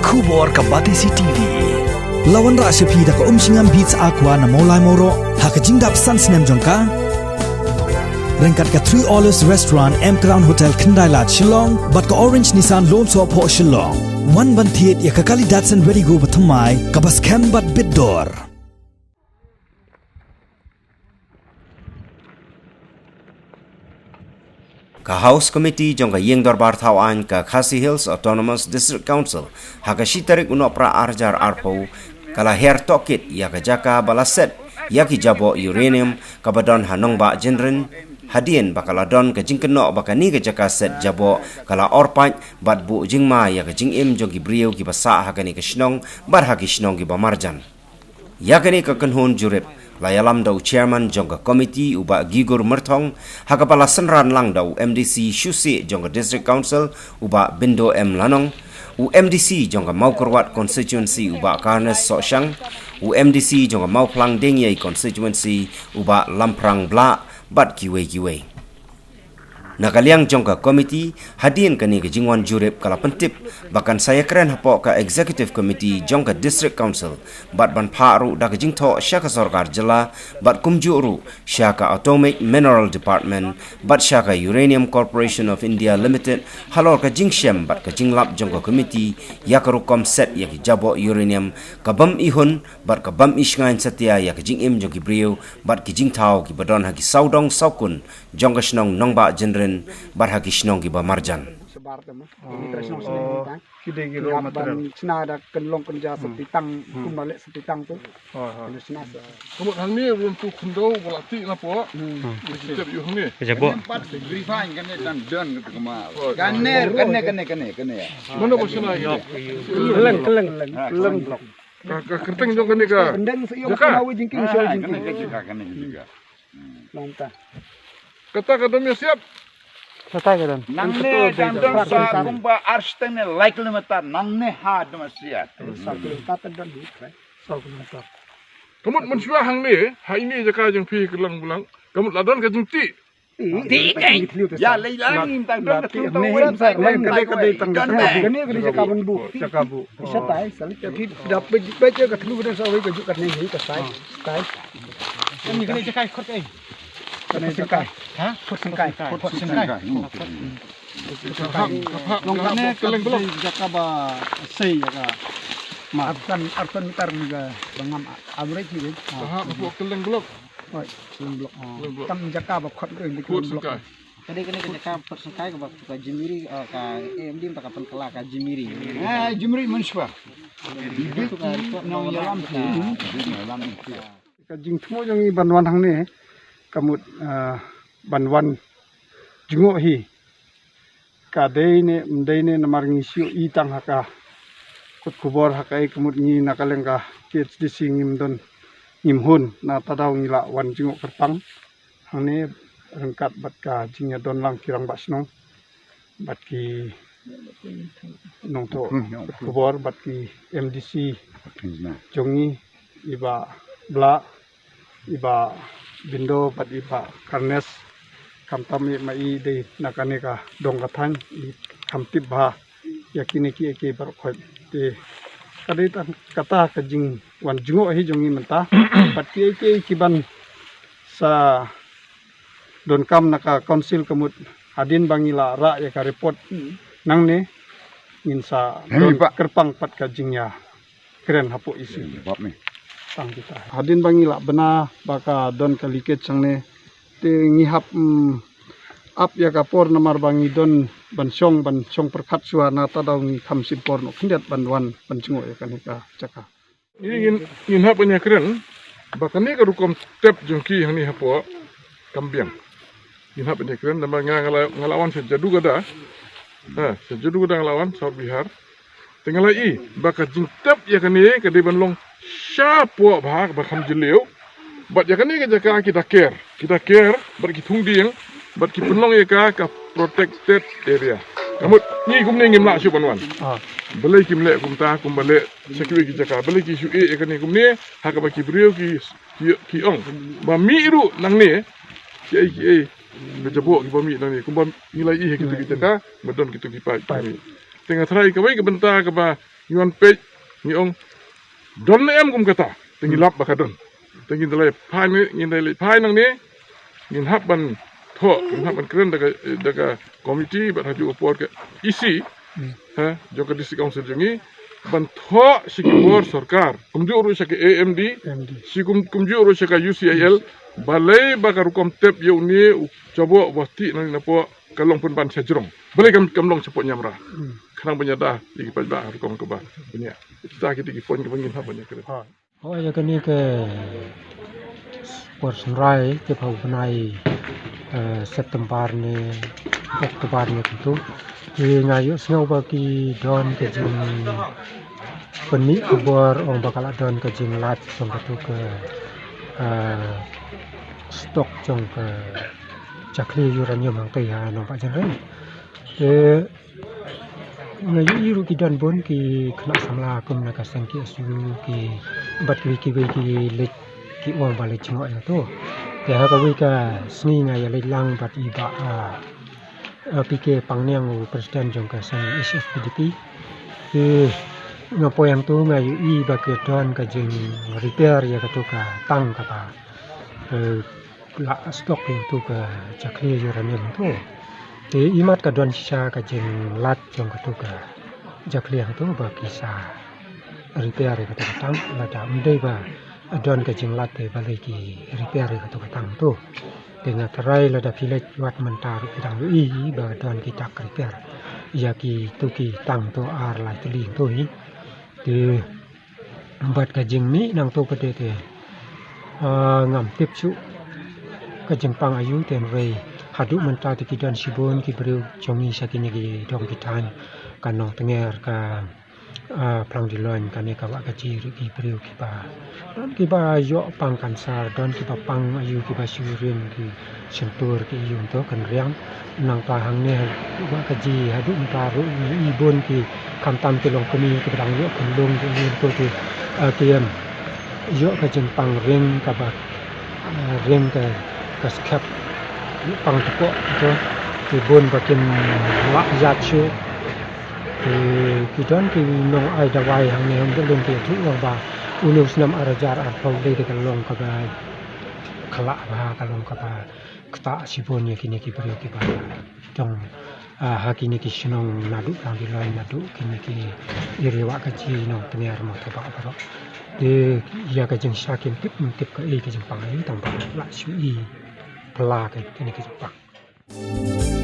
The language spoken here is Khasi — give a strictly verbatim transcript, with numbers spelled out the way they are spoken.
Khubor ka Batesi T V. La wanrah sha phi da ka Umshngam Beats Aqua na Mawlai Mawroh ha ka jingdap san snem jong ka. Ryngkat ka Three Olives Restaurant, M Crown Hotel, Khyndai Lad, Shillong bad ka Orange Nissan Lone Soh Phoh, Shillong. Wan ban thied ïa ka kali Datsun Redi-GO bathymmai kaba skhem bad bit dor. Ka House Committee jong ka Ïing Dorbar Thaw Aiñ ka Khasi Hills Autonomous District Council ha ka shi tarik u Nohprah ar hajar arphew ka la hiar tohkit ïa ka jaka ba la set ïa ki jaboh uranium kaba don ha Nongbah Jynrin, hadien ba ka la don ka jingkynnoh ba kane ka jaka set jaboh ka la orpait bad buh jingma ïa ka jingim jong ki briew kiba sah ha kane ka shnong bad ha ki shnong kiba marjan. Ïa kane ka kynhun jurip la ïalam da u chairman jong ka komiti u Bah Gigur Myrthong, ha kaba la synran lang da u M D C shuh shuh jong ka District Council u Bah Bindo M Lanong, u M D C jong ka Mawkyrwat constituency u Bah Carnes Sohshang, u M D C jong ka Mawphlang Diengiei constituency u Bah Lamphrang Blah bad kiwei kiwei. Na ka liang jong ka komiti, hadien kane ka jingwan jurip ka la pyntip ba kan sa ïakren hapoh ka executive committee jong ka District Council bad ban phah ruh da ka jingthoh sha ka sorkar jylla bad kumjuh ruh sha ka Atomic Mineral Department bad sha ka Uranium Corporation of India Limited halor ka jingshem bad ka jinglap jong ka komiti ïa ka rukom set ïa ki jaboh uranium ka bym ihun bad ka bym ishngaiñ satia ïa ka jingim jong ki briew bad ki jingthaw kiba don ha ki sawdong sawkun jong ka shnong Nongbah Jynrin bad ha ki shnong kiba marjan. Shabar te ma. Ki tre shnong shnong ni tang. Ki dei ki raw material. Ban chna da kynlong kynja sa ti tang, kum ba leh sa ti tang tu. Kynlong chna sa. Ka mut hangne ruh tu khyndew ba la tih na pdeng. Ki tep ïa hangne. Ka jaboh. Pat verify kane tang don kata kama. Kane, kane, kane, kane, kane. Mano ba chna ïa? Kylleng, kylleng. Kylleng. Ka, ka kyrteng jong kane ka. Kyndeng sa ïa jaka. Kane ka jaka, kane ka jaka. Nangta. Kata ka dom ïa siat. Kata ka dom. Nangne dang don sa kumba ar shiteng ne lai kilometer nangne ha dom ïa siat. Sa kilometer ta don hi, eh. Sa kilometer. Ka mut mynshuwa hangne, ha ine jaka jong phi Kylleng Bulang. Ka mut la don ka jingtih. Tih, eh. Ïa, lai lai ngim tang don ka tang tang wen. Kane ka dei tang don ka dei jaka ban buh. Jaka buh. Sa tai, sa lai ka dei da pej pej ka thlu da sa wei ka juk kane hi ka sai. Sai. Kane kane jaka khot eh. Kane jaka. Ha? Khot sengkai. Khot sengkai. Long kane ka jaka ba sei ïa ka. Ma arphew, arphew meter ni ka ba ngam average ni. Ka ha ka Kylleng Block. Oi, Kylleng Block. Kylleng Block. Tang jaka ba khot ni Kylleng Block. Khot sengkai. Ka dei kane ka jaka khot sengkai kaba ka Jimiri, eh, ka A M D ba ka pynkylla ka Jimiri. Eh, Jimiri mynshuwa. Bibit nong ïalam ki. Bibit nong ïalam ki. Ka jingthmu jong ngi ban wan hangne, ka mut, ah, ban wan jngoh hi. Ka dei ne, ym dei ne, namar ngi shu i tang ha ka kut khubor ha kaei, ka mut ngi na ka liang ka K H D C ngim don, ngim hun, nangta daw ngi la wan jngoh kyrpang hangne ryngkat bad ka jingïadon lang ki rangbah shnong bad ki nongthoh khubor bad ki M D C jong ngi, i Bah Blah, i Bah Bindo bad i Bah Carnes. Khamtam i ma i dei na kane ka dong ka thaiñ, i kham tip bha ïa kine kiei kiei baroh khoit. Te ka dei tang kata ka jingwan jngoh hi jong ngi mynta. Bad kiei kiei kiban sa donkam na ka council, ka mut hadien ba ngi la rah ïa ka report nangne ngin sa don kyrpang pat ka jingïakren hapoh E C. Tang kita. Hadien ba ngi la bna ba ka don ka leakage hangne, te ngi hap, mm, ap ïa ka por namar ba ngi don ban shong, ban shong pyrkhat shuwa, nangta daw ngi kham shim por noh khyndiat ban wan ban jngoh ïa kane ka jaka. Ngi ngin, ngin hap ban ïakren ba kane ka rukom tep jong ki hangne hapoh kam biang. Ngin hap ban ïakren namar nga, nga la, nga la wan sha Jadugada. Ha, sha Jadugada nga la wan, South Bihar. Te nga la i ba ka jingtep ïa kane ka dei ban long shapoh bha, ba kham jylliew. Bad ïa kane ka jaka ki da ker, ki da ker bad ki thung dieng bad ki pynlong ïa ka ka protected area. Ka mut ngi kumne ngim lah shuh ban wan. Balei kim leh kumta, kumba leh sha kiwei ki jaka, balei ki shu ïeh ïa kane kumne, ha kaba ki briew ki, ki, ki ong ba mih ruh nangne kiei kiei ka jaboh kiba mih nangne, kumba ngi la i ha kito ki jaka ba don kito ki paip. Te nga tharai kawei ka bynta kaba ngi wan peit, ngi ong, don ne em kum kata, te ngi lap ba ka don. Te ngin da leit phai ne, ngin da leit phai nangne, ngin hap ban thoh, ngin hap ban kren da ka, da ka committee, bad ha juh ka por ka E C, ha, jong ka District Council jong ngi, ban thoh sha ki bor sorkar, kumjuh ruh sha ka A M D, M D. Shi kum, kumjuh ruh sha ka U C I L, balei ba ka rukom tep ïa une u chaboh ba tih nangne napoh ka long pynban sha jrong. Balei kam, kam long shapoh Niamra. Hmm. Khnang ban ïada ïa ki paidbah ha rukom kaba bniah. Kita kita ki point kaba ngin hap ban ïakren. Hooid, ïa kane ka por Shnong Rai, te pha u bnai, eh, September ne October ne kumto. Te nga ïohsngew ba ki don ka jingpynmih khubor ong ba ka la don ka jinglait jong katu ka, eh, stock jong ka jakhlia uranium hangtei ha Nongbah Jynreng. Te nga ïohi ruh ki don bun ki khynnah samla kum na ka seng K S U ki bad kiwei kiwei ki leit ki ong ba leit jngoh ïa to. Te ha kawei ka sngi nga ïaleit lang bad i Bah, ah, ah, P K Pangniang, u president jong ka seng H S P D P. Te nga poi hangto nga ïohi ba ki don ka jing repair ïa kato ka tank kaba, eh, la stock ïa kato ka jakhlia uranium hangto. Te imat ka don shisha ka jinglait jong kato ka jakhlia hangto ba ki sa repair ïa kato ka tank, lada ym dei ba don ka jinglait te balei ki repair ïa kato ka tank hangto. Te nga tharai lada phi leit wad mynta ruh phi dang ïohi ba don ki dak repair ïa kito ki tank hangto ar lai tylli hangto hi. Te bad ka jingmih nangto pat te, ah, ngam tip shuh ka jingpang aïu te, hynrei haduh mynta te ki don shibun ki briew jong ngi sha kine ki dong ki thaiñ, ka Nongtnger, ka, ah, Phlangdiloin, kane ka Wahkaji ruh ki briew kiba don kiba ïoh pang cancer, don kiba pang aïu kiba shu ring ki shyntur ki ïung to kan riang. Nangta hangne Wahkaji haduh mynta ruh ngi i bun ki khamtam ki longkmie kiba dang ïoh kynlong ki ïung to ki, eh, ki em ïoh ka jingpang ring kaba, eh, ring ka, ka skhem pang tpoh to ki bun ba kim lah ïaid shuh. Ki, ki don ki nongai dawai hangne hynrei ym don ki ïathuh ba une u snem ar hajar arphew dei ka long kaba khlak bha, ka long kaba ktah shibun ïa kine ki briew kiba dong, ah, ha kine ki shnong naduh Phlangdiloin, naduh kine ki area Wahkaji, Nongtnger, Mawthabah baroh. Te ïa ka jingshisha kim tip, ym tip kaei ka jingpang aïu, tang ba la shu i pla ka kine ki jingpang.